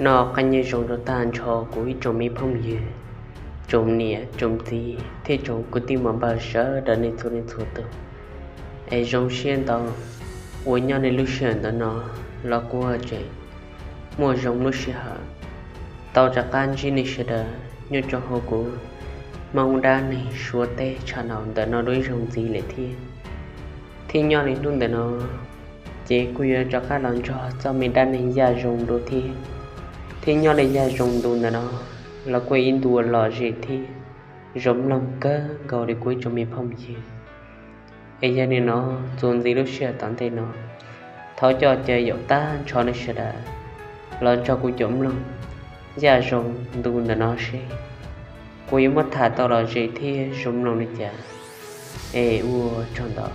Nyob zoo rau tag nrho kuv ib tsoom me phooj ywg, tsoom niam tsoom txiv thiab tsoom kwv tij muam npawg sawv daws nej txhua leej txhua tus. Es zoo siab ntau uas nyob nej lub sij hawm ntawm no los kuv tseem muaj zoo lub sij hawm tau rov qab ntsib nej sawv daws nyob rau hauv kuv Hmoob dab neeg Suav teb channel ntawm no dua ib zaug ntxiv lawm thiab. Thiab nyob li hnub ntawm no ces kuj yuav rov qab los nrog txoj me dab neeg Yaj Zoo dua thiab. Thiab nyob li Yaj Zoo ntu ntawm no los kuj ib ntu lom zem thiab zoo mloog kawg nkaus li kuv ib tsoom me phooj ywg. Es yog li no, txuas ntxiv lub sij hawm tom ntej no, thov coj caw yaum tag nrho nej sawv daws los nrog kuv caum mloog Yaj Zoo ntu ntawm no seb kuv yuav muab tham tau lom zem thiab zoo mloog li cas. Es ua tsaug ntau.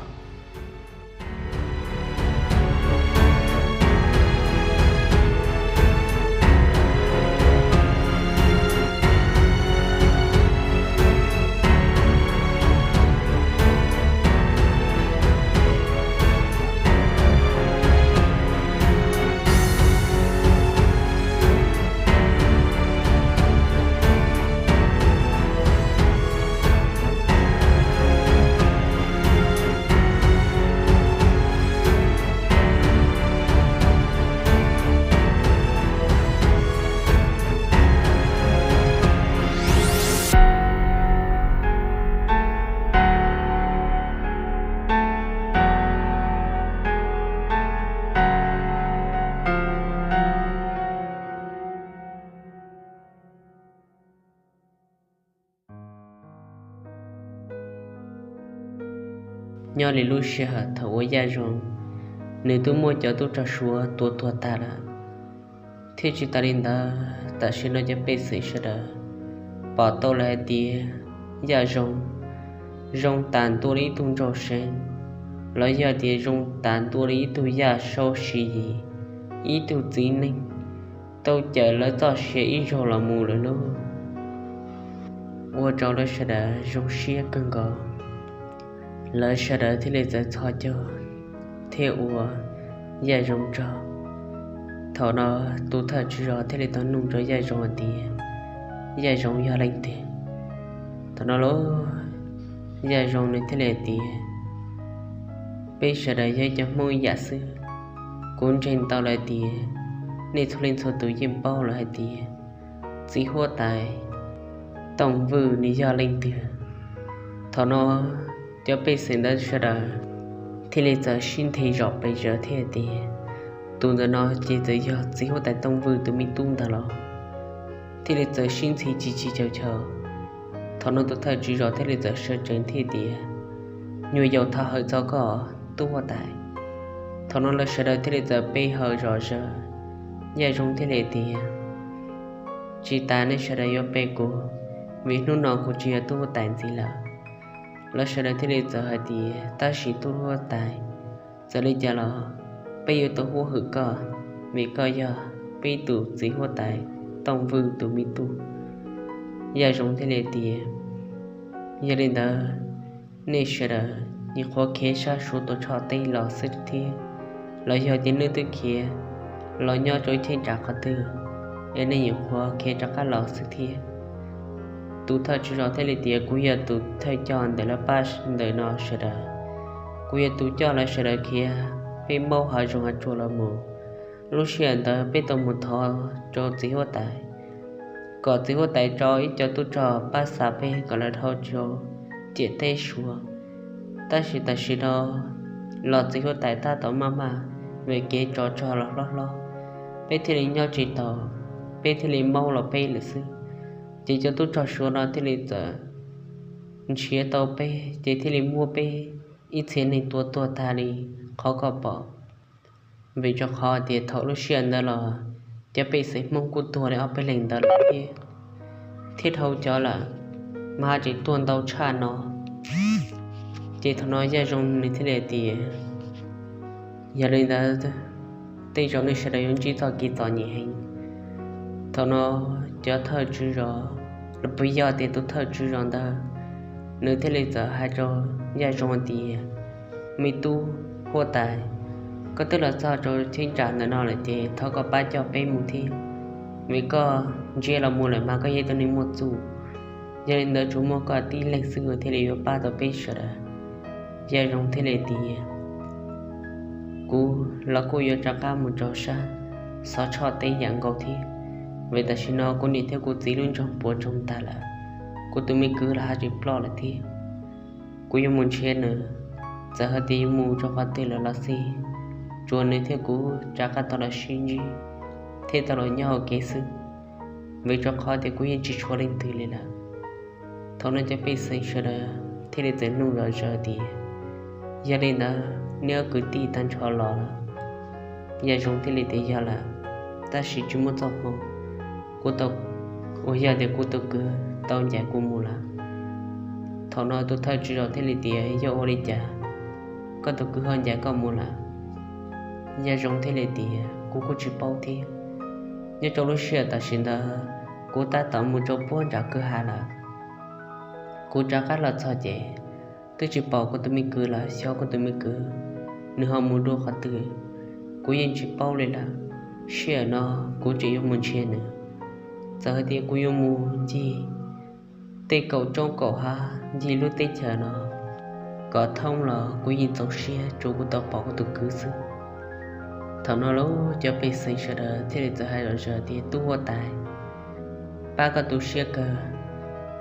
Nyob li lub sij hawm thaum uas Yaj Zoo nws twb muab cov tub rog Suav tua tuag tag lawm, thiab tsis tas li ntawd tam sim no cov pej xeem sawv daws pom tau lawm hais tias Yaj Zoo zoo tas ntua li ib tug ntsauj seev, los yog tias zoo tas ntua li ib tug yaj saub siv yim, ib tug txiv neej tau cawm lawv txoj sia ib zaug los mus lawm lauj. Ua rau lawv sawv daws zoo siab kawg nkaus, lawv sawv daws thiaj li txawm txhos caug thiab ua Yaj Zoo tsaug. Thaum no tus thawj tswj zos thiaj li tau nug rau Yaj Zoo hais tias, Yaj Zoo yog leej twg? Thaum no lauj, Yaj Zoo nws thiaj li hais tias, peb sawv daws yog ib cov Hmoob ib yam xwb. Kuv ntseeg tau lawm tias nej txhua leej txhua tus yeej paub lawm hais tias txiv huab tais Tooj Vwj nws yog leej twg. Thaum no cov pej xeem ntawd sawv daws thiaj li txawm sib nthe zom pes zaws thiab hais tias, tus ntawm no ces txawm yog txiv huab tais Tooj Vwj tus me tub ntag los? Thiaj li txawm sib nthe tsis tsis caum caum. Thaum no tus thawj tswj zos thiaj li txawm sawv tsees thiab tias, nyuam yaus thov hawm txog koj tub huab tais. Thaum no lawv sawv daws thiaj li txawm pe hawm zom zaws. Yaj Zoo thiaj li tias, tsis tas nej sawv daws yuav pe kuv, vim hnub no kuv tsis yog tub huab tais ntxiv lawm. Lawv sawv daws thiaj li txawm hais tias, tab sis tub huab tais, txawm li cas los peb yuav tau huab hwm koj, vim koj yog peb tus txiv huab tais Tooj Vwj tus me tub. Yaj Zoo thiaj li tias, yog li ntawd nej sawv daws nyuam qhuav khiav sab Suav tuam tshoj teb los xwb thiab, los yog tias nej twb khiav los nyob rau cheeb tsam qhov twg es nej nyuam qhuav khiav rov qab los xwb thiab? Tus thawj tswj zos thiaj li tias, kuv yog tus thawj coj ntawm lawv pab ntawm no sawv daws, kuv yog tus coj lawv sawv daws khiav peb maub hav zoov hav tsuag los mus. Lub sij hawm ntawd peb tau mus thov rau txiv huab tais kom txiv huab tais tso ib co tub rog pab xa peb kom lawv dhau rau ciam teb Suav. Tab sis tam sim no los txiv huab tais tab tom maj maj vem kev tsov rog los hlob hlob, peb thiaj li nyob tsis tau, peb thiaj li maub los peb lawm xwb. Ces cov tub rog Suav no thiaj li txawm nrhiav tau peb ces thiaj li muab peb ib txhia neeg tua tuag tag li qhov koj pom. Vim rau qhov tias thaum lub sij hawm ntawd los cov pej xeem Hmoob kuj tuag li ob peb leeg ntawd lawm thiab, thiab dhau cov lawm mas haj tseem tuag ntau tshaj no. Ces thaum no Yaj Zoo nws thiaj li tias, yog li ntawd tej zaum nej sawv daws yuav ntsib txoj kev txom nyem heev. Thaum no cov thawj tswj zos, los puas yog tias tus thawj tswj zos ntawd nws thiaj li txawm hais rau Yaj Zoo tias, me tub huab tais, koj twb los txog rau cheeb tsam ntawm no lawm ces thov koj pab coj peb mus thiab, Vim koj ntsiab los mus lawm mas koj yog ib tug neeg muaj txuj, yog li ntawd tsuas muaj koj tib leeg xwb thiaj li yuav pab tau peb sawv daws. Yaj Zoo thiaj li tias, kuv los kuj yuav rov qab mus rau sab Xov Tshoj teb yam nkaus thiab, vim tam sim no kuv niam thiab kuv txiv lub nroog puas tsaug tag lawm, kuv tus me kwv los haj tseem ploj lawm thiab. Kuv yuav mus nrhiav nws, txawm hais tias yuav mus rau qhov twg lawm los xij, tsuas nws thiab kuv rov qab tau los sib ntsib thiab tau los nyob ua ke xwb, vim rau qhov tias kuv yeej tsis tshua leej twg li lawm. Thaum no cov pej xeem sawv daws thiaj li txawm nug zom zaws tias, yog li ntawd neb ob kwv tij tag nrho los lawm? Yaj Zoo thiaj li tias, yog lawm, tab sis tsis muaj txoj hmoo, kuv tau, uas yog tias kuv tus kwv tau ncaim kuv mus lawm. Thaum no tus thawj tswv zos thiaj li tias, yog ua li cas koj tus kwv ho ncaim koj mus lawm? Yaj Zoo thiaj li tias, kuv kuj tsis paub thiab, nyob rau lub sij hawm tam sim ntawd kuv tab tom mus rau puag nram kwj ha lawm. Kuv rov qab los txog ces twb tsis pom kuv tus me kwv lawm, xyov kuv tus me kwv nws ho mus dua qhov twg, kuv yeej tsis paub li lawm. Sij hawm no kuv tseem yuav mus nrhiav nws, txawm hais tias kuv yuav mus ncig tej kaum roob kaum hav ncig lub teb chaws no kom thoob los kuv yeej txaus siab tsuas kuv tau pom kuv tus kwv xwb. Thaum no lub cov pej xeem sawv daws thiaj li txawm hais zom zaws tias, tub huab tais, pab koj tu siab kawg,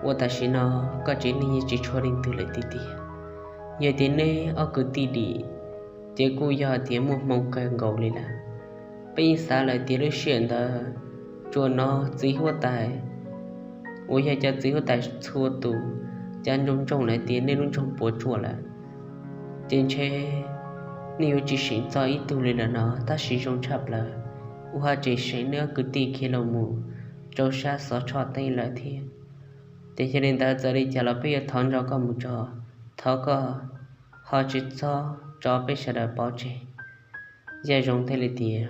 ua tam sim no koj tsev neeg yeej tsis tshua leej twg lawm tiag tiag. Yog tias neb ob kwv tij dim ces kuj yog tias muaj hmoo kawg nkaus li lawm. Peb yeej xav lawm tias lub sij hawm ntawd tsuas hnov txiv huab tais uas yog cov txiv huab tais txhua tus cav ntsoog ntsoog lawm tias nej lub nroog puas tsuaj lawm, ces ntshe nej yuav tsis seem txog ib tug li lawm no, tab sis zoo tshaj plaws uas ho tseem seem neb ob kwv tij khiav los mus rau sab Xov Tshoj teb lawm thiab. Ces yog li ntawd txawm li cas los peb yuav thov nrog koj mus tso, thov koj ho tsis txhob tso peb sawv daws pov tseg. Yaj Zoo thiaj li tias,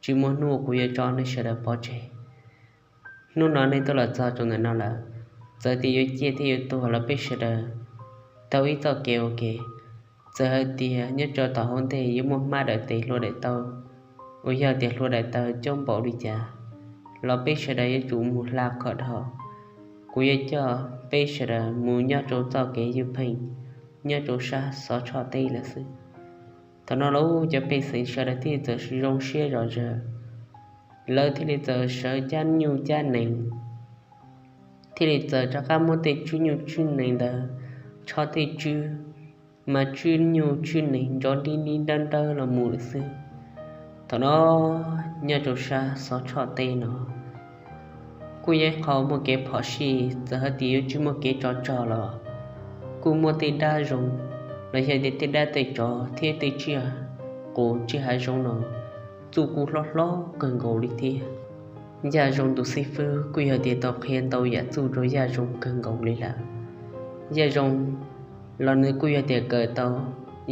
tsis muaj hnub kuv yuav tso nej sawv daws pov tseg. Hnub no nej twb los txog rau ntawm no lawm, txawm tias yuav ciaj thiab yuav tuag los peb sawv daws tau ib txoj kev ua ke. Txawm hais tias nyob rau tom hauv ntej yuav muaj hmab daim tes hlua daim taw uas yog tias hlua daim taw coob npaum li cas los peb sawv daws yuav tsum mus hla qhov dhau. Kuv yuav coj peb sawv daws mus nyob rau txoj kev ywj pheej nyob rau sab Xov Tshoj teb lawm xwb. Thaum no lub cov pej xeem sawv daws thiaj li txawm zoo siab zom zaws, lawv thiaj li txawm sawv cab nyuj cab nees, thiaj li txawm rov qab muab tej tswb nyuj tswb nees ntawd, tsho tej tswb, mas tswb nyuj tswb nees nrov nrib nrib nrawb nrawb los mus lawm xwb. Thaum no nyob rau sab Xov Tshoj teb no kuj yog ib qho muaj kev phom sij, txawm hais tias yuav tsis muaj kev tsov rog los kuj muaj tej dab zoo los yog tias tej dab tej tsov thiab tej tsiaj qus tsiaj hav zoov no txuj kuj hlob hlob kawg nkaus li thiab. Yaj Zoo tus xib fwb kuj yog tias tau qhia ntau yam txuj rau Yaj Zoo kawg nkaus li lawm. Yaj Zoo los nws kuj yog tias kawm tau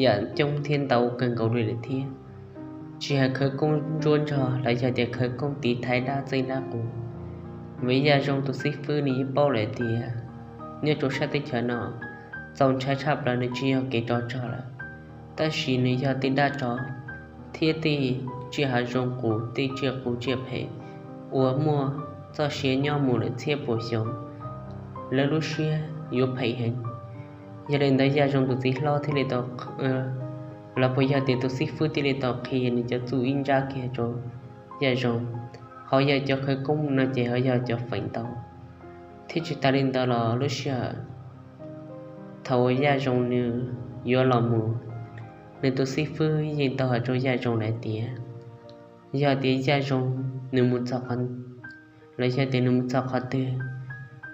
yam coob thiab ntau kawg nkaus li lawm thiab. Tsis hais khawv koob ntsuab nrog los yog tias khawv koob tiv thaiv dab txeeb dab qus, vim Yaj Zoo tus xib fwb nws yeej paub lawm tias nyob rau sab teb chaws no txaus ntshai tshaj plaws nws tsis yog kev tsov rog lawm, tab sis nws yog tej dab tsov thiab tej tsiaj hav zoov qus, tej tsiaj qus tsiaj phem uas muaj txoj sia nyob mus lawm txhiab puas xyoo, lawv lub siab yuav phem heev. Yog li ntawd Yaj Zoo tus txiv hlob thiaj li tau, los puas yog tias tus xib fwb thiaj li tau qhia nws cov txuj ib nrab kiag rau Yaj Zoo, ho yog cov khawv koob no ces ho yog cov feem ntau. Thiab tsis tas li ntawd los lub sij hawm thaum uas Yaj Zoo nws yuav los mus, nws tus xib fwb yeej tau hais rau Yaj Zoo lawm tias yog tias Yaj Zoo nws mus txog qhov, los yog tias nws mus txog qhov twg,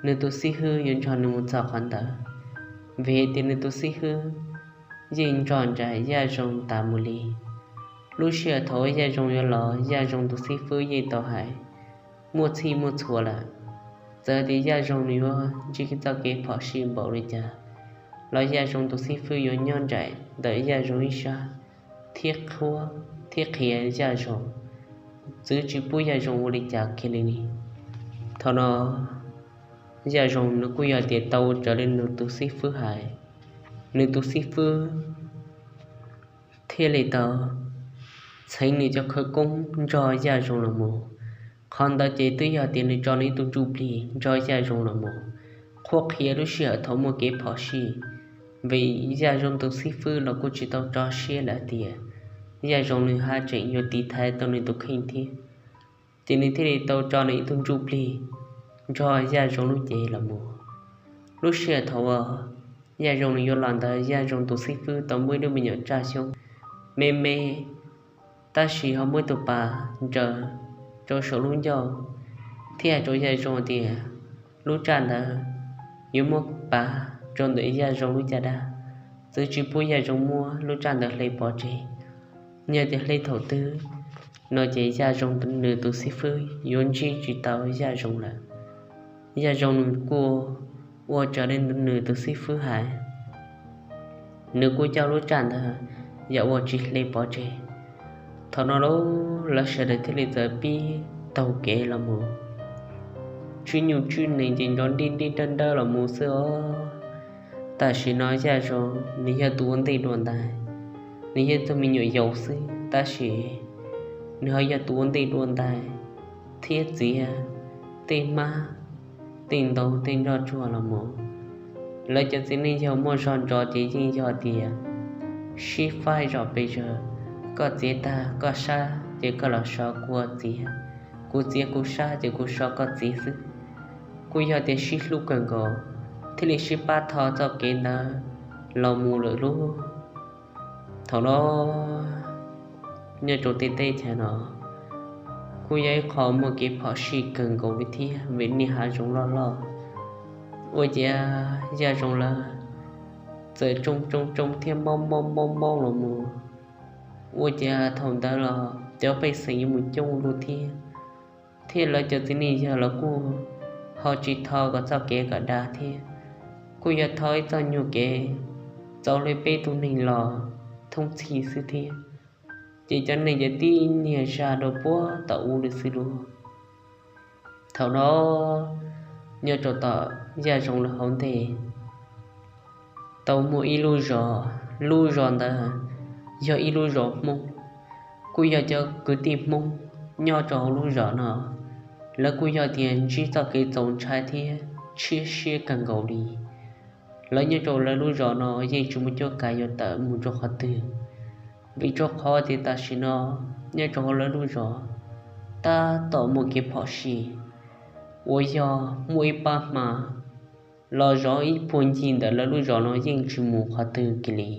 nws tus xib fwb yuav nrog nws mus txog qhov ntawd, vim tias nws tus xib fwb yeej nrog nraim Yaj Zoo tas mus li. Lub sij hawm thaum uas Yaj Zoo yuav los, Yaj Zoo tus xib fwb yeej tau hais muaj txhij muaj txhua lawm. Txawm tias Yaj Zoo nws yuav ntsib txoj kev phom sij npaum li cas los Yaj Zoo tus xib fwb yuav nyob nraim ntawm Yaj Zoo ib sab thiab qhuab thiab qhia Yaj Zoo, txwv tsis pub Yaj Zoo ua li cas kiag li ni. Thaum no Yaj Zoo nws kuj yog tias tau ua raws li nws tus xib fwb hais, nws tus xib fwb thiaj li tau txheev nws cov khawv koob nrog Yaj Zoo los mus. Qhov ntawd ces twb yog tias nws tso nws ib tug ntsuj plig nrog Yaj Zoo los mus qhuab qhia lub sij hawm thaum muaj kev phom sij, vim Yaj Zoo tus xib fwb los kuj tsis tau tso siab lawm tias Yaj Zoo nws haj tseem yuav tiv thaiv tau nws tus kheej thiab. Ces nws thiaj li tau tso nws ib tug ntsuj plig nrog Yaj Zoo lub cev los mus. Lub sij hawm thaum uas Yaj Zoo nws yuav los ntawd, Yaj Zoo tus xib fwb tau muaj ib lub me nyuam tsaj xyoob me me, tab sis ho muaj ib tug pas ntsaws rau saum lub ncauj, thiab hais rau Yaj Zoo tias lub tsaj ntawd yuav muab pas rau ntawm Yaj Zoo lub caj dab, txwv tsis pub Yaj Zoo muab lub tsaj ntawd hle pov tseg. Yog tias hle thaum twg no ces Yaj Zoo nws tus xib fwb yuav ntsib tsis tau Yaj Zoo lawm. Yaj Zoo nws kuj ua raws li nws tus xib fwb hais, nws kuj coj lub tsaj ntawd yam uas tsis hle pov tseg. Thaum no lawv sawv daws thiaj li txawm pib taug kev los mus, tswj nyuj tswj nees ces nrov nrib nrib dawb dawb los mus xwb os. Tam sim no Yaj Zoo nws yog tus ua ntej dua ntais, nws yog tug me nyuam yaus xwb tab sis nws ho yog tus ua ntej dua ntais thiab txiav tej hmab, tej ntoo, tej nroj tsuag los mus. Lawv cov txiv neej yog muaj zog ntso ces yeej yog tias sib faib zom pes zaws, koj txiav tag koj sab ces koj los so kuv txiav, kuv txiav kuv sab ces kuv so koj txiav xwb. Kuj yog tias sib hlub kawg nkaus thiaj li sib pab tho txoj kev ntawd los mus lawm lauj. Thaum no nyob rau tej teb chaws no kuj yog ib qho muaj kev phom sij kawg nkaus li thiab vim niaj hav zoov loj loj. Ua ciav Yaj Zoo lawv txawm tsoo tsoo tsoo thiab maub maub maub maub los mus. Ua ciav thaum ntawd los cov pej xeem yuav mus coob dua thiab, thiab lawv cov txiv neej yog los kuj ho tsis tho kom txoj kev kom dav thiab, kuj yog tho ib txoj nyuag kev txaus li peb tug neeg los thoob txhij xwb thiab. Ces cov neeg ces tib niag zaj rau puag tom ub lawm xwb lauj. Thaum no nyob rau tom Yaj Zoo lawv hauv ntej tau muaj ib lub zos, lub zos ntawd yog ib lub zos Hmoob, kuj yog cov kwv tij Hmoob nyob rau hauv lub zos no, lawv kuj yog tias ntsib txoj kev txaus ntshai thiab tshiab siab kawg nkaus li. Lawv nyob rau lawv lub zos no yeej tsis muaj cuab kav yuav tawm mus rau qhov twg, vim rau qhov tias tam sim no nyob rau hauv lawv lub zos tab tom muaj kev phom sij uas yog muaj ib pab hma los zov ib puag ncig ntawm lawv lub zos no yeej tsis mus qhov twg kiag li.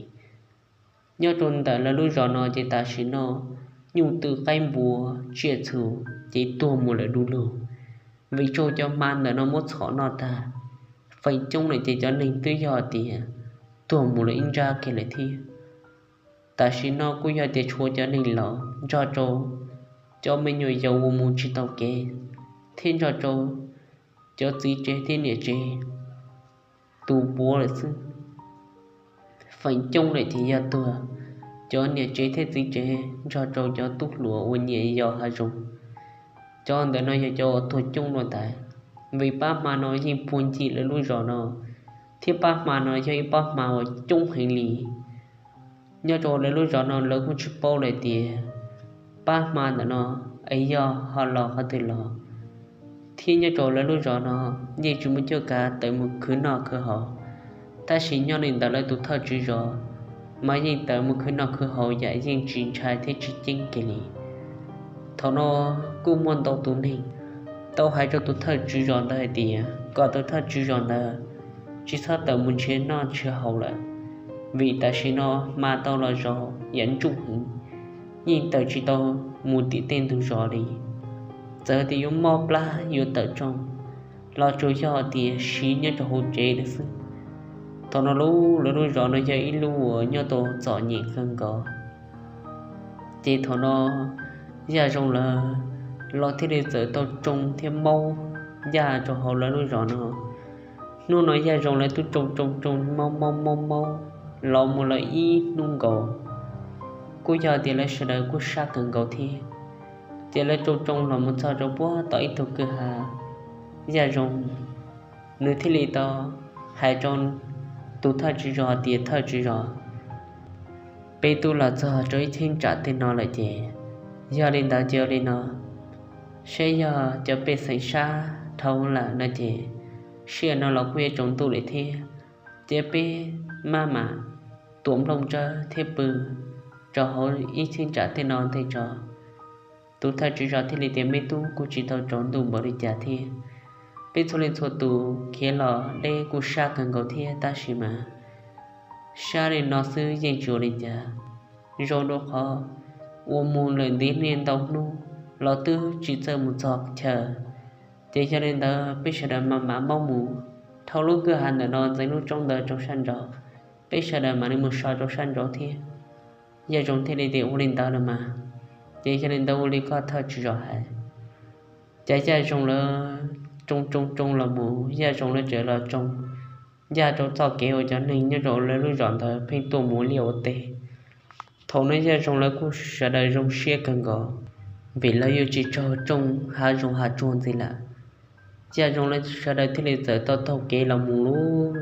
Nyob rau ntawm lawv lub zos no ces tam sim no nyuj twm qaib npua tsiaj txhu ces tuag mus lawm du lug, vim rau cov hma ntawm no muab txhom noj tag. Feem coob lawm ces cov neeg twb yog tias tuag mus lawm ib nrab kiag lawm thiab. Tam sim no kuj yog tias tshuav cov neeg laus nrog rau cov me nyuam yaus uas mus tsis tau kev, thiab nrog rau cov txiv tsev thiab niam tsev tu puav lawm xwb. Feem coob lawm ces yog tuag cov niam tsev thiab txiv tsev nrog rau cov tub hluas uas nyiam yos hav zoov. Cov ntawm no yog cov uas tuag coob dua ntais, vim pab hma no yeej puag ncig lawv lub zos no, thiab pab hma no yog ib pab hma uas coob heev li. Nyob rau lawv lub zos no lawv kuj tsis paub lawm tias pab hma ntawm no es yog ho los qhov twg los, thiab nyob rau lawv lub zos no yeej tsis muaj cuab kav tawm mus khwv noj khwv haus. Tab sis nyob li ntawm lawv tus thawj tswv zos mas yeej tawm mus khwv noj khwv haus yam yeej tsis ntshai thiab tsis ceeb kiag li. Thaum no kuj muaj ntau tus neeg tau hais rau tus thawj tswv zos ntawd hais tias kom tus thawj tswv zos ntawd tsis txhob tawm mus nrhiav noj nrhiav haus lawm, vim tam sim no hma tau los zov yam ntsuj heev, yeej tawm tsis tau mus tim tej ntug zos li. Txawm tias yuav mob plab yuav tawm rooj los tsuas yog tias siv nyob rau hauv tsev lawm xwb. Thaum no lub lawv lub zos no yog ib lub uas nyob tau txom nyem kawg nkaus. Ces thaum no Yaj Zoo lawv los thiaj li txawm tau tsoo thiab maub ncaj rau hauv lawv lub zos no. Hnub no Yaj Zoo lawv twb tsoo tsoo tsoo maub maub maub maub los mus lawm ib hnub nkaus, kuj yog tias lawv sawv daws kuj sab kawg nkaus thiab. Ces lawv tsoo tsoo los mus txog rau puag tom ib tug kwj ha, Yaj Zoo nws thiaj li tau hais rau tus thawj tswv zos tias, Thawj tswv zos, peb twb los txog rau ib cheeb tsam tej no lawm ces yog li ntawd cia li no Saib yog cov pej xeem sab dhau lawm no ces sij hawm no los kuj yuav tsaus ntuj lawm thiab, ces peb maj mam tuav nplooj tsawb thiab pw rau hauv ib cheeb tsam tej no ntej tso. Tus thawj tswj zos thiaj li tias, Me tub, kuj tsis tau tsaus ntuj npaum li cas thiab, peb txhua leej txhua tus khiav los deb kuj sab kawg nkaus thiab, tab sis mas sab li no xwb yeej tsis ua li cas, zoo rau qhov uas mus lawm ntev niaj ntau hnub los twb tsis txawj mus txog chaw. Ces yog li ntawd peb sawv daws maj mam maub mus, dhau lub kwj ha ntawm no ntxeev lub roob ntawd rau sab nraud, peb sawv daws mam li mus so rau sab nraud thiab. Yaj Zoo thiaj li tias, Ua li ntawd los mas, ces yog li ntawd ua li koj thawj tswj zos hais. Ces Yaj Zoo lawv tsoo tsoo tsoo los mus, Yaj Zoo lawv tseem los tsoo ncaj rau txoj kev uas cov neeg nyob rau lawv lub zos ntawd pheej tuaj mus ua liaj ua teb. Thaum no Yaj Zoo lawv kuj sawv daws zoo siab kawg nkaus, vim lawv yuav tsis raug tsoo hav zoov hav tsuag ntxiv lawm. Yaj Zoo lawv sawv daws thiaj li txawm tau taug kev los mus lauj.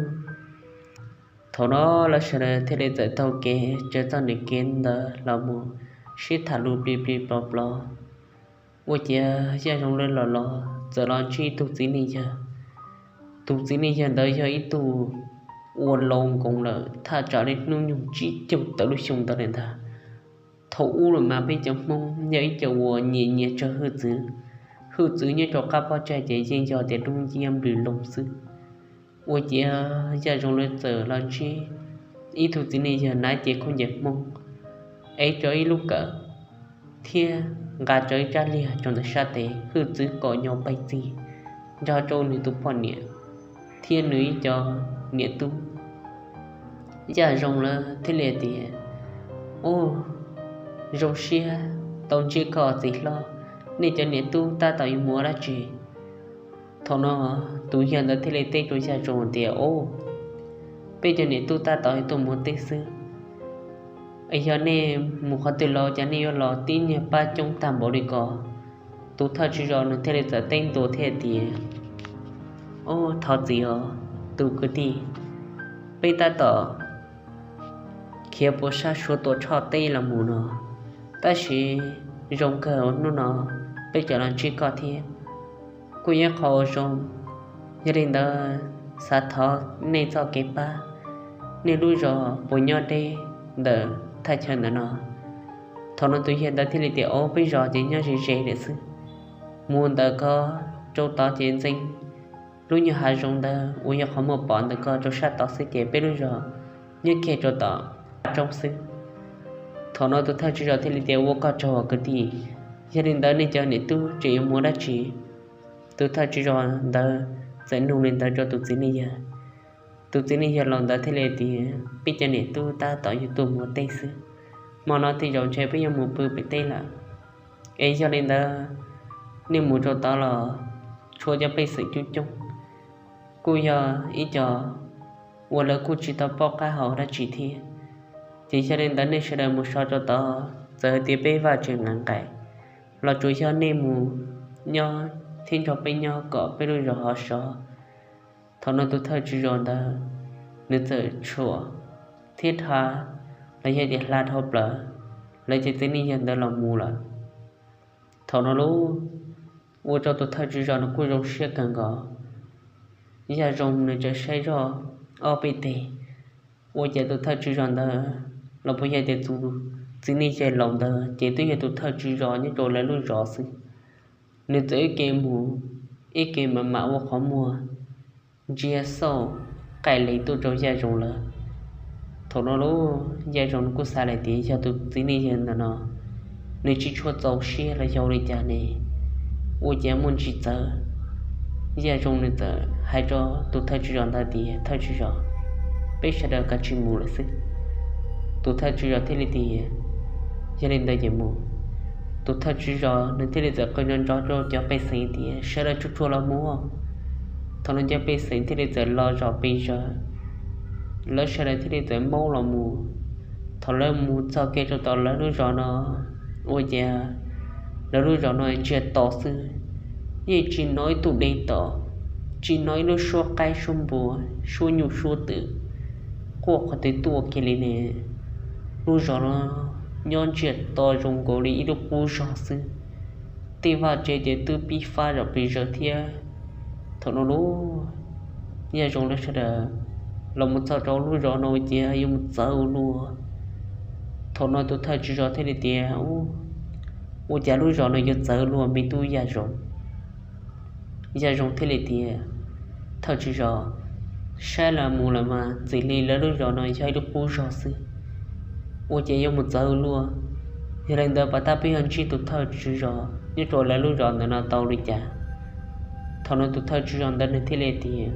Thaum no lawv sawv daws thiaj li txawm taug kev raws txoj niag kev ntawd los mus, sib tham lus plig plig plog plog. Ua ciav Yaj Zoo lawv los los txawm los ntsib ib tug txiv neej yawg. Tus txiv neej yawg ntawd yog ib tug uas laus nkoos lawm thaj tsam li hnub nyoog tsib caug tawm lub xyoo ntawd li ntag. Thaum ub los mas peb cov Hmoob yog ib co uas nyiam nyiam tsawg hwj txwv, hwj txwv nyob rau qab pob tsaig ces yeej yog tias dub nciab nplws loo xwb. Ua ciav Yaj Zoo lawv txawm los ntsib ib tug txiv neej yawg hnav cev khaub ncaws Hmoob, ev rau ib lub kawm thiab nqa rau ib rab liag rau ntawm sab tes, hwj txwv kom nyo pes txig nrog rau nws tus poj niam thiab nws ib co niam tub. Yaj Zoo lawv thiaj li tias, Ub, zoo siab tau ntsib koj txiv hlob, nej cov niam tub tab tom yuav mus ua dab tsi? Thaum no tus yawg ntawd thiaj li teb rau Yaj Zoo tias, Ub, peb cov niam tub tab tom tuaj mus ua teb xwb. Yog nej mus qhov twg los cas nej yuav los tib niag pab coob tag npaum li ko? Tus thawj tswj zos nws thiaj li txawm teb ntua thiab tias, Ub, thov txim os tus kwv tij, peb tab tom khiav puas sab Suav Tuam Tshoj teb los mus no, tab sis zoo kawg hnub no peb tseem los ntsib koj thiab, kuj yog qhov uas zoo. Yog li ntawd xav thov nej txoj kev pab, nej lub zos puas nyob deb ntawm thaj chaw ntawm no? Thaum no tus yawg ntawd thiaj li tias, Ob, peb zos ces nyob ze ze lawm xwb, mus ntawm ko rau tod ces ntxeev lub nyuag hav zoov ntawd uas yog qhov muaj pom ntawm ko rau sab tod xwb ces peb lub zos nyob kiag rau tom qab roob xwb. Thaum no tus thawj tswj zos thiaj li tias, Ua koj tsaug os kwv tij, yog li ntawd nej cov niam tub tseem yuav mus ua dab tsi? Tus thawj tswj zos ntawd txawm nug li ntawd rau tus txiv neej yawg. Tus txiv neej yawg laus ntawd thiaj li tias, Peb cov niam tub tab tom yuav tuaj mus ua teb xwb, hmo no tej zaum ntshe peb yuav mus pw pem teb lawm. Es yog li ntawd nej mus rau tod los tshuav cov pej xeem coob coob, kuj yog ib co uas lawv kuj tsis tau paub qab hau dab tsi thiab. Ces yog li ntawd nej sawv daws mus so rau tod, txawm hais tias peb vaj tsev nqaim nqaim los tsuas yog nej mus nyob thiab nrog peb nyob kom peb lub zos ho sov. Thaum no tus thawj tswj zos ntawd nws txawm tshuam thiab dhia los yog tias hla dhau plaws lawv cov txiv neej yawg ntawd los mus lawm. Thaum no lauj, ua rau tus thawj tswj zos nws kuj zoo siab kawg nkaus. Yaj Zoo nws txawm saib zoj ob peb teg, ua cas tus thawj tswj zos ntawd los puas yog tias tus txiv neej yawg laus ntawd ces twb yog tus thawj tswj zos nyob rau lawv lub zos xwb. Nws txawm ib ke mus, ib ke mam mam ua qhov muag ntsia xauj qaij les tuaj rau Yaj Zoo lawv. Thaum no lauj, Yaj Zoo nws kuj xav lawm tias yog tus txiv neej yawg ntawm no nws tsis tshua txaus siab los yog ua li cas ne, ua cas muaj ntsis txawv. Yaj Zoo nws txawm hais rau tus thawj tswj zos ntawd tias, Thawj tswj zos, peb sawv daws kav tsij mus lawm xwb. Tus thawj tswj zos thiaj li tias, Yog li ntawd ces mus. Tus thawj tswj zos nws thiaj li txawm qw nrov nrov rau cov pej xeem tias, Sawv daws tsuag tsuag los mus. Thaum no cov pej xeem thiaj li txawm los zom pes zaws, lawv sawv daws thiaj li txawm maub los mus. Thaum lawv mus txog kiag rau tom lawv lub zos no, ua cas lawv lub zos no ntsiag to xwb, yeej tsis hnov ib tug dej tom, tsis hnov ib lub suab qaib suab npua suab nyuj suab twm quaj qhov twg tuaj kiag li ne. Lub zos no nyob ntsiag to zoo nkaus li ib lub qub zog xwb, tej vaj tse ces twb pib fab zom pes zaws thiab. Thaum no lub Yaj Zoov lawv sawv daws los mus txog rau lub zos no ces yuav mus txawv ua luaj. Thaum no tus thawj tswj zos thiaj li tias, Ua cas lub zos no yuav txawv luaj me tub Yaj Zoov? Yaj Zoov thiaj li tias, Thawj tswj zos, saib los mus lawm mas txwm li lawv lub zos no yog ib lub qub zos xwb, ua cas yuav mus txawv ua luaj? Yog li ntawd pas tab peb yog ntsib tus thawj tswj zos nyob rau lawv lub zos ntawm no tau li cas? Thaum no tus thawj tswj zos ntawd nws thiaj li tias,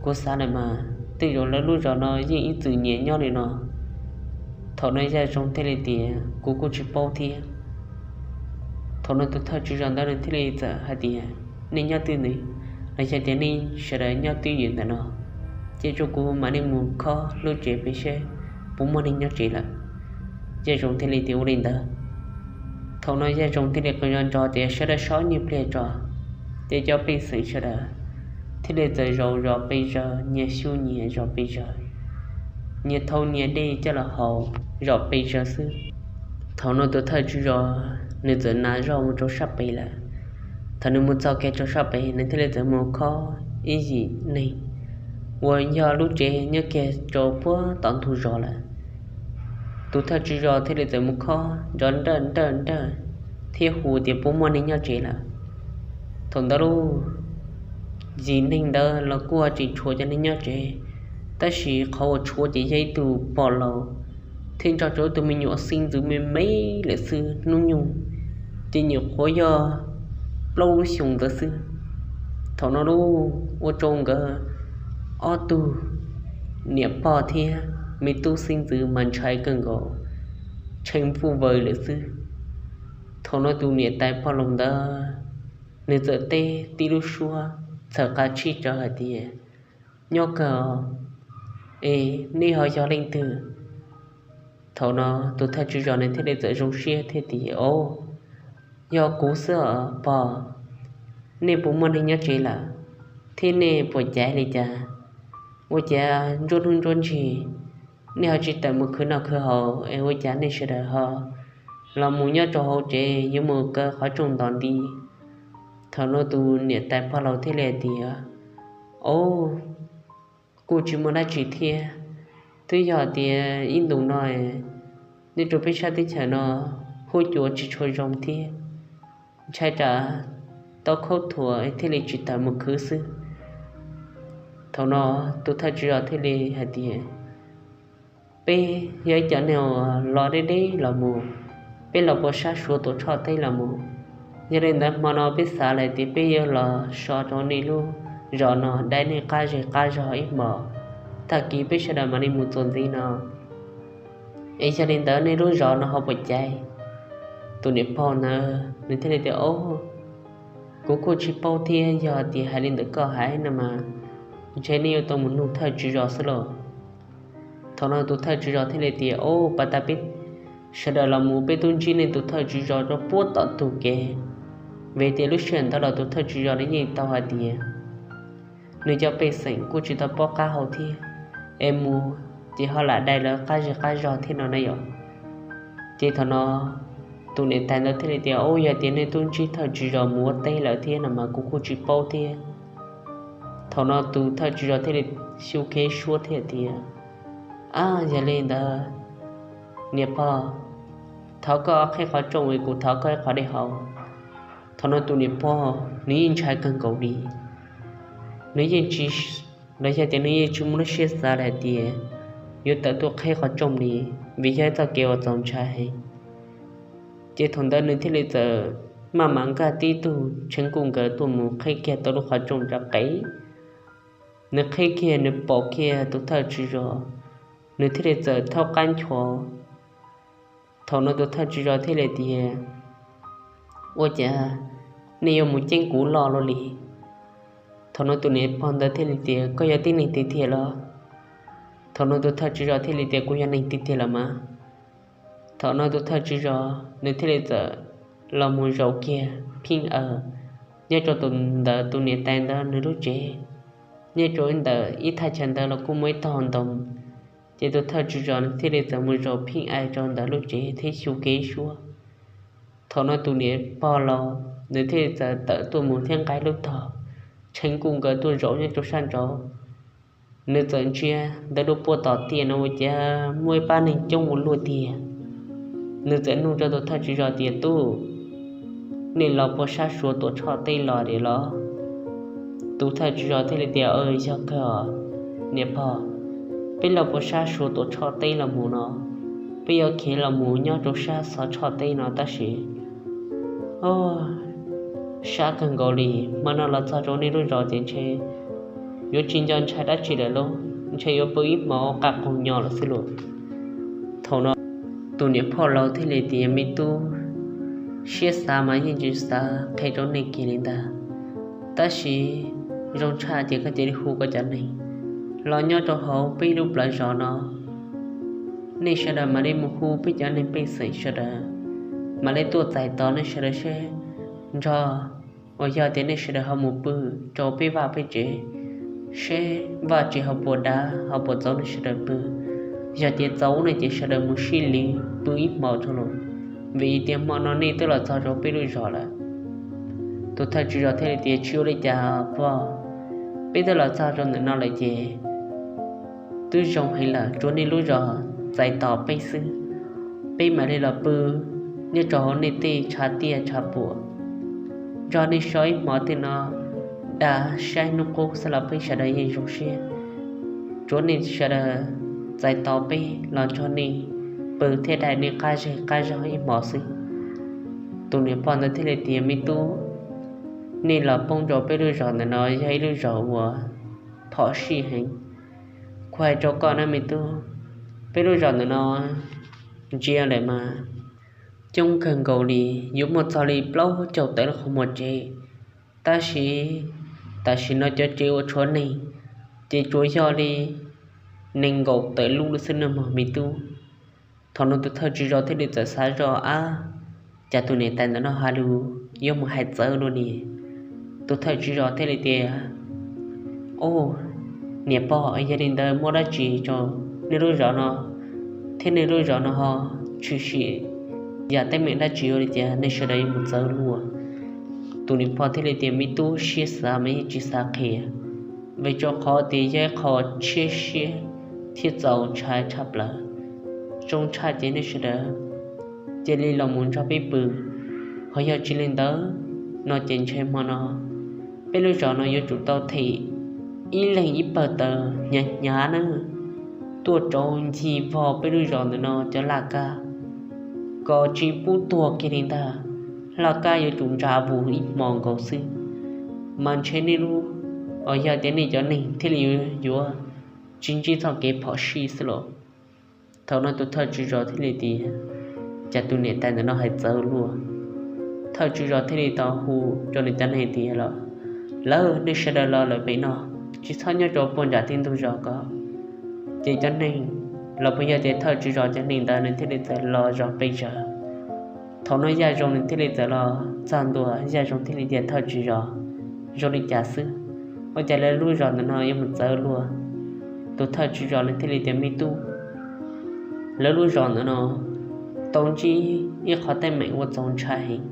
Kuv xav lawm mas tej zaum lawv lub zos no yeej ib txwm nyiam nyob li no. Thaum no Yaj Zoov thiaj li tias, Kuv kuj tsis paub thiab. Thaum no tus thawj tswj zos ntawd nws thiaj li txawm hais tias, Nej nyob twg ntawd? Los yog tias nej sawv daws nyob twj ywm ntawm no, cia rau kuv mam li mus khob lub tsev pem seb puas muaj neeg nyob tsev lawm. Yaj Zoov thiaj li tias, Ua li ntawd. Thaum no Yaj Zoov thiaj li qw nrov nrov tias, Sawv daws so nyiaj pliag tso. Ces cov pej xeem sawv daws thiaj li txawm zaum zos pes zaws, nyias xyu nyias zos pes zaws, nyias thau nyias dej coj los haus zom pes zaws xwb. Thaum no tus thawj tswj zos nws txawm hnav zog mus rau sab pem lawm. Thaum nws mus txog kiag rau sab pem, nws thiaj li txawm mus khob ib yim neeg uas yog lub tsev nyob kiag rau puag tom ntug zos lawm. Tus thawj tswj zos thiaj li txawm mus khob nrov nrawj nrawj nrawj thiab hu tias, Puas muaj neeg nyob tsev lawm? Thaum ntawd lub yim neeg ntawd los kuj tseem tshuav cov neeg nyob tsev, tab sis qhov uas tshuav ces yog ib tug pog laus thiab nrog rau ib tug me nyuam xeeb ntxwv me me lawm xwb, hnub nyoog ces nyuam qhuav yog plaub lub xyoos ntawd xwb. Thaum no lub ua rau nkawd ob tug niam pog thiab me tub xeeb ntxwv mas ntshai kawg nkaus, tshee npuj vawg lawm xwb. Thaum no tus niam tais pog laus ntawd nws txawm teb tib lub suab txhawm qab tshib rau hais tias, Nyob kawg, es nej ho yog leej twg? Thaum no tus thawj tswj zos nws thiaj li txawm zoo siab thiab tias, Au, yog kuv xwb os pog. Nej puas muaj neeg nyob tsev lawm, thiab nej puas caiv li cas? Ua cas nruab hnub nruab ntsis nej ho tsis tawm mus khwv noj khwv haus es ua cas nej sawv daws ho los mus nyob rau hauv tsev yuav mus kaw qhov rooj nto nti? Thaum no tus niam tais pog laus thiaj li hais tias, Au, kuj tsis muaj dab tsi thiab, twb yog tias ib ntus no nyob rau peb sab teb chaws no huab cua tsis tshua zoo thiab, ntshai tsam tau khaub thuas thiaj li tsis tawm mus khwv xwb. Thaum no tus thawj tswj zos thiaj li hais tias, Peb yog ib cov neeg uas los deb deb los mus, peb los puas sab Suav tuam tshoj teb los mus. Yog li ntawd hmo no peb xav lawm tias peb yuav los so rau nej lub zos no dai nej qab zej qab zog ib hmos, tag kis peb sawv daws mam li mus txuas ntxiv no. Es yog li ntawd nej lub zos no ho puas caiv? Tus niam pog ntawd nws thiaj li tias, Au, kuv kuj tsis paub thiab, yog tias hais li ntawm koj hais no mas ntshe nej yuav tau mus nug thawj tswj zos xwb lauj. Thaum no tus thawj tswj zos thiaj li tias, Au, pas tas peb sawv daws los mus peb twb ntsib nej tus thawj tswj zos rau puag tom ntug kev. Vim tias lub sij hawm ntawd los tus thawj tswj zos nws yeej tau hais tias nws cov pej xeem kuj tsis tau paub qab hau thiab, es mus ces ho lam dai lawv qab zej qab zog thiab no na yom. Ces thaum no tus niam tais ntawd thiaj li tias, Au, yog tias nej twb ntsib thawj tswj zos mus ua teb lawm thiab no mas kuv kuj tsis paub thiab. Thaum no tus thawj tswj zos thiaj li xyu kev suab thiab tias, Ab, yog li ntawd niam pog, thov koj qhib qhov rooj es kuv thov koj ib qhov dej haus. Thaum no tus niam pog nws yeej ntshai kawg nkaus li, nws yeej tsis, los yog tias nws yeej tsis muaj lub siab xav li hais tias yuav tawm tuaj qhib qhov rooj li, vim yog ib txoj kev uas txaus ntshai heev. Ces thaum ntawd nws thiaj li txawm maj mam nkag tib tug tshee kuj nkawd tuaj mus qhib kiag tau lub qhov rooj rau qev. Nws qhib kiag nws pom kiag tus thawj tswj zos, nws thiaj li txawm thaub qab nchuav. Thaum no tus thawj tswj zos thiaj li tias, Ua cas nej yuav mus ceeb kuv loj luaj li? Thaum no tus niam pog ntawd thiaj li tias, Koj yog tib neeg tiag tiag los? Thaum no tus thawj tswj zos thiaj li tias, Kuv yog neeg tiag tiag los mas. Thaum no tus thawj tswj zos nws thiaj li txawm los mus zaum kiag pheej aws nyob rau ntawm tus niam tais ntawd nws lub tsev, nyob rau ntawm ib thaj chaw ntawd los kuj muaj ib tog ntoo. Ces tus thawj tswj zos nws thiaj li txawm mus zaum pheej aws rau ntawm lub tsev thiab xyu kev suab. Thaum no tus niam pog laus nws thiaj txawm tawm tuaj mus thiab nqa lub tog tshee kuj nkawd tuaj zaum nyob rau sab nraud. Nws txawm ntsia ntawm lub puag tom tiaj no ua cas muaj ib pab neeg coob ua luaj tiag. Nws txawm nug rau tus thawj tswj zos tias, Tub, nej los puag sab Suav tuam tshoj teb los li los? Tus thawj tswj zos thiaj li tias, Yog kawg os niam pog, peb los puag sab Suav tuam tshoj teb los mus no, peb yuav khiav los mus nyob rau sab xov tshoj teb no tab sis sab kawg nkaus li, hmo no los txog rau nej lub zos ces ntshe yuav tsis nco ntshai dab tsi lawm lauj, ntshe yuav pw ib hmos qaj qog nyo lawm xwb lauj. Thaum no tus niam pog laus thiaj li tias, Me tub, siab xav mas yeej tsis xav qhia rau nej kiag li ntag, tab sis zoo tshaj ces koj cia li hu koj cov neeg los nyob rau hauv peb lub plawv zos no. Nej sawv daws mam li mus hu peb cov neeg pej xeem sawv daws mam li tuaj txais tos nej sawv daws seb nrog uas yog tias nej sawv daws ho mus pw rau peb vaj peb tsev, seb vaj tsev ho puas dav ho puas txaus nej sawv daws pw. Yog tias txaus no ces sawv daws mus sib lis pw ib hmos tso los, vim tias hmo no nej twb los txog rau peb lub zos lawm. Tus thawj tswj zos thiaj li tias, Tsis ua li cas pog, peb twb los txog rau ntawm no lawm ces twb zoo heev lawm, tsuav nej lub zos txais tos peb xwb. Peb mam li los pw nyob rau hauv nej tej tshav tiaj tshav puam, nrog nej so ib hmos tej no, dag saib hnub qub xwb los peb sawv daws yeej zoo siab. Tsuav nej sawv daws txais tos peb los nrog nej pw thiab daim nej qab zej qab zog ib hmos xwb. Tus niam pog ntawd thiaj li tias, Me tub, nej los poob rau peb lub zos ntawm no yog ib lub zos uas phom sij heev. Kuv hais rau koj na me tub, peb lub zos ntawm no ntsia lawm mas coob kawg nkaus li, yuav muaj txog li plaub caug tawm lub qhov muag tsev, tab sis tam sim no cov tsev uas tshuav neeg ces tsuas yog li nees nkaum tawm lub xwb nawb mog me tub. Thaum no tus thawj tswj zos thiaj li txawm xav zoj, Ab, cas tus niam tais ntawm no hais lus yuav mus hais txawv luaj li. Tus thawj tswj zos thiaj li tias, Ub, niam pog, yog li ntawd muaj dab tsi rau nej lub zos no thiab nej lub zos no ho tshwm sim yam teeb meem dab tsi ua li cas nej sawv daws yuav mus txawv luaj? Tus niam pog thiaj li tias, Me tub, siab xav mas yeej tsis xav qhia, vim rau qhov tias yog ib qho tshiab siab thiab txaus ntshai tshaj plaws. Zoo tshaj ces nej sawv daws cia li los mus nrog peb pw, ho yog tsis li ntawd no ces ntshe hmo no peb lub zos no yuav tsum tau them ib leeg ib pawg taws hnyav hnyav na tuaj rauv ncig vog peb lub zos ntawm no cov laj kab kom tsis pub tuag kiag li ntag. Laj kab yuav tsum ntsa vus ib hmo nkaus xwb, mas ntshe nej lub, yog tias nej cov neeg thiaj li yuav tsis ntsib txoj kev phom sij xwb los. Thaum no tus thawj tswj zos thiaj li tias, Cas tus niam tais ntawm no hais txawv luaj? Thawj tswj zos thiaj li tau hu rau nws cov neeg tias, Los lawm, nej sawv daws los lawm pem no, tsis txhob nyob rau puag nram tej ntug zos ko. Ces cov neeg los puas yog tias thawj tswj zos cov neeg ntawd nws thiaj li txawm los zov pes zaws. Thaum no Yaj Zoo nws thiaj li txawm los txog ntua, Yaj Zoo thiaj li tias, Thawj tswj zos, zoo li cas xwb? Ua cas lawv lub zos ntawm no yuav mus txawv luaj? Tus thawj tswj zos nws thiaj li tias, Me tub, lawv lub zos ntawm no tau ntsib ib qho teeb meem ua txaus ntshai heev.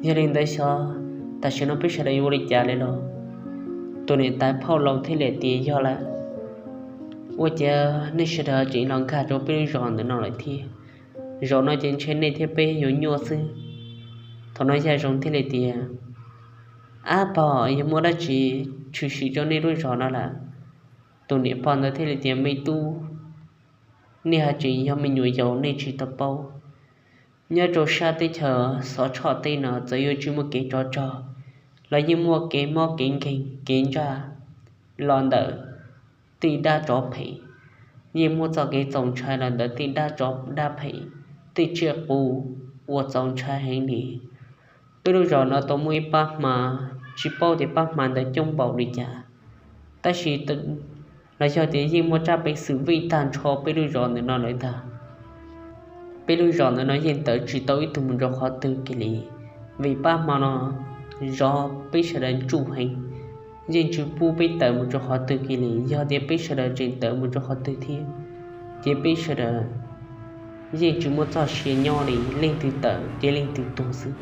Yog li ntawd xyov tam sim no peb sawv daws yuav ua li cas li los? Tus niam tais phauj laus thiaj li tias, Yog lawm, ua cas nej sawv daws tseem los nkag rau peb lub zos ntawm no lawm thiab? Zaum no ces ntshe nej thiab peb yuav nyuaj xwb. Thaum no Yaj Zoo thiaj li tias, Ab pog, yog muaj dab tsi tshwm sim rau nej lub zos no lawm? Tus niam pog ntawd thiaj li tias, Me tub, nej haj tseem yog me nyuam yaus nej tsis tau paub. Nyob rau sab teb chaws Xov Tshoj teb no txawm yuav tsis muaj kev tsov rog los yeej muaj kev mob kev nkeeg kev ntsaj los ntawm tej dab tsov phem, yeej muaj txoj kev txaus ntshai los ntawm tej dab tsov dab phem, tej tsiaj qus uas txaus ntshai heev li. Peb lub zos no tau muaj ib pab hma, tsis paub tias pab hma ntawd coob npaum li cas, tab sis los yog tias yeej muaj tsab peev xwm vij tag nrho peb lub zos ntawm no lawm ntag. Peb lub zos ntawm no yeej tawm tsis tau ib tug mus rau qhov twg kiag li, vim pab hma no zov peb sawv daws ntsuj heev, yeej tsis pub peb tawm mus rau qhov twg kiag li. Yog tias peb sawv daws tseem tawm mus rau qhov twg thiab, ces peb sawv daws yeej tsis muaj txoj sia nyob li, leej twg tawm ces leej twg tuag xwb.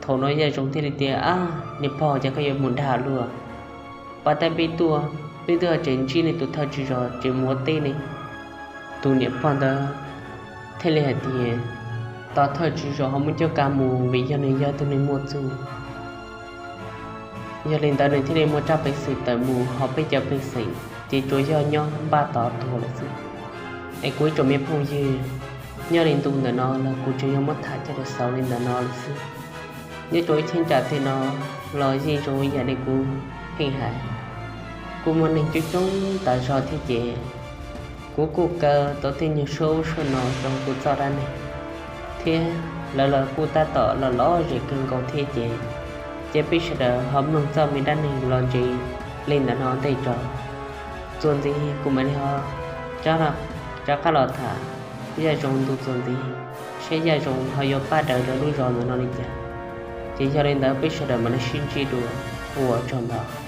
Thaum no Yaj Zoov thiaj li tias, Ab, niam pog, cas koj yuav mus dag luaj? Pab tab peb tuaj, peb twb tseem ntsib nej tus thawj tswj zos tseem mus ua teb ne. Tus niam pog ntawd thiaj li hais tias, Tus thawj tswj zos ho muab coj ka mus vim yog nws yog tus neeg muaj txuj. Yog li ntawd nws thiaj li muaj tsab peev xwm tawm mus, ho peb cov peev xwm ces tsuas yog nyob npaj tos tuag lawm xwb. Es kuv ib tsoom me phooj ywg, nyob li ntu ntawm no los kuv tsuas yog muab tham coj los xaus li ntawm no lawm xwb. Nyob rau ib cheeb tsam tej no los yeej zoo ib yam li kuv pheej hais, kuj muaj neeg coob coob tas zog thiab ces kuv kuj kaw tau tej nyuag suab ub suab no rau kuv txoj dab neeg, thiab lawv los kuj tab tom los lom zem kawg nkaus thiab ces, ces peb sawv daws ho mloog txoj me dab neeg los ntsev li ntawm no ntej tso. Txuas ntxiv kuv mam li ho rov qab los tham Yaj Zoov ntu txuas ntxiv, saib Yaj Zoov ho yuav pab daws lawv lub zos ntawm no li cas. Ces yog li ntawd peb sawv daws mam li sib ntsib dua, ua tsaug ntau.